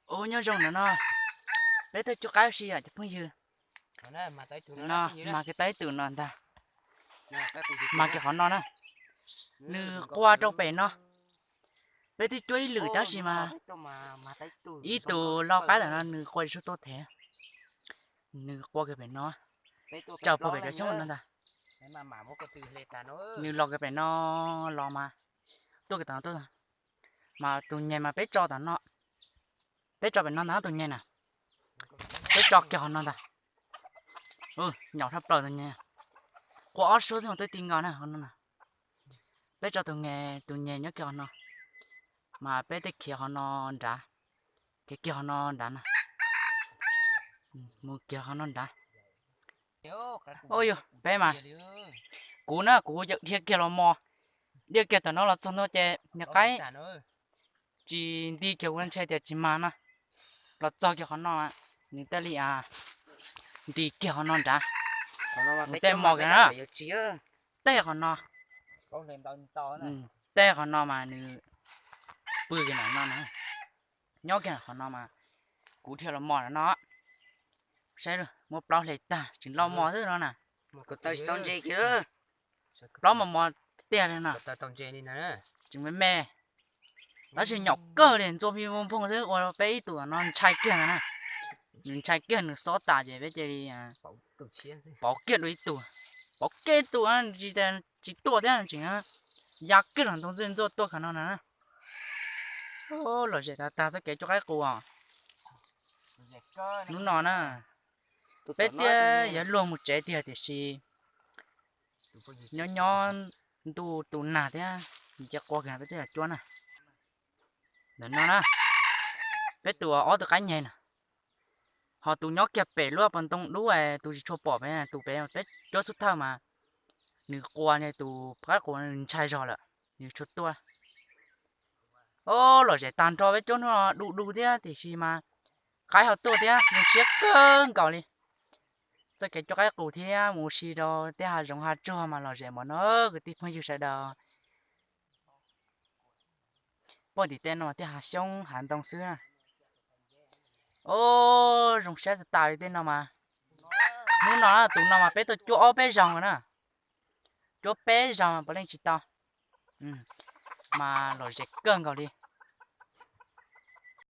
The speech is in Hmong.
Ua nyob zoo no no, peb tuaj cuab qaib si yom cov phooj ywg. No mas kiag tau ib tug no ntag. Mas kiag qhov no na, nws qua rau pem no. Peb twb cuab ib lwm tab sis mas ib tus lau qaib ntawm no nws qua tsis tshua tuaj thev. Nws qua kiag pem no, tsaws puag pem cov xyoob no ntag. Nws los kiag pem no los mas tuaj kiag tom no tuaj, mas tus nyeg mas peb tso tom no, peb tso pem no ntag tus nyeg na. Peb tso kiag qhov no ntag. Nyaum tshaj plaws tus nyeg, qua ob suab xwb mas twb ti nkaus na qhov no na. Peb tso tus nyeg, tus nyeg nyob kiag qhov no, mas peb tej khiav qhov no nrad, khiav kiag qhov no nrad na, mus kiag qhov no nrad. Ua yog peb mas, kuv na kuv dhia kiag los mos, dhia kiag tom no los txog ntua ces niag qaib tsis nti kiag, kuv ntshe tias tsis mag no. Los txog kiag qhov no, nws thiaj li nti kiag qhov no nrad, nws thiaj mos kiag na. Tej qhov no, tej qhov no mas nws pw kiag no no na, nyob kiag qhov no mas kuv dhia los mos no no. Saib muab plaub hle tag tsis loj mos xwb no na. Plaub mos mos tiag li no, tsis me me. Tab sis nyaum kawg li, ntxua phi npoo xwb ua peb ib tug no ntshai kiag no na. Nws ntshai kiag nws xob tas ces peb cia li pauv kiag dua ib tug, pauv kiag ib tug, tsis tuaj thiab tseem ya kiag los ntoo ntxwj ntxuaj tuaj kiag no na. Lom zem tag tag txoj kev cuab qaib qus os. Hnub no na, peb thiaj yuav luag mus tsev tiag tiam sis nyob nyob ntuj tu nag thiab, nws cia qua kiag peb thiaj los cuab na. Ntawm no na, peb tus ob tug qaib nyeg na, ho tus nyob kiag pem lub pas ntoo dub tus tsis tshua pom peb, tus pem peb cuab xub thawj mas nws qua, tus qaib qus nws ntshai zog lawm, nws tsis tshua tuaj. Lom zem tag nrho, peb cuab hnub no du du thiab tiam sis mas qaib ho tuaj thiab, zoo siab kawg nkaus li. Txoj kev cuab qaib qus thiab mus ua si rau tej hav zoov hav tsuag mas lom zem npaum no kwv tij phooj ywg sawv daws. Pom tim tej no mas tej hav xyoob hav ntoo xwb na. Os, zoo siab tas tas li tej no mas. Hnub no tus no mas peb tuaj cuab ob peb zaug na. Cuab peb zaug mas puav leej tsis tau, mas lom zem kawg nkaus li.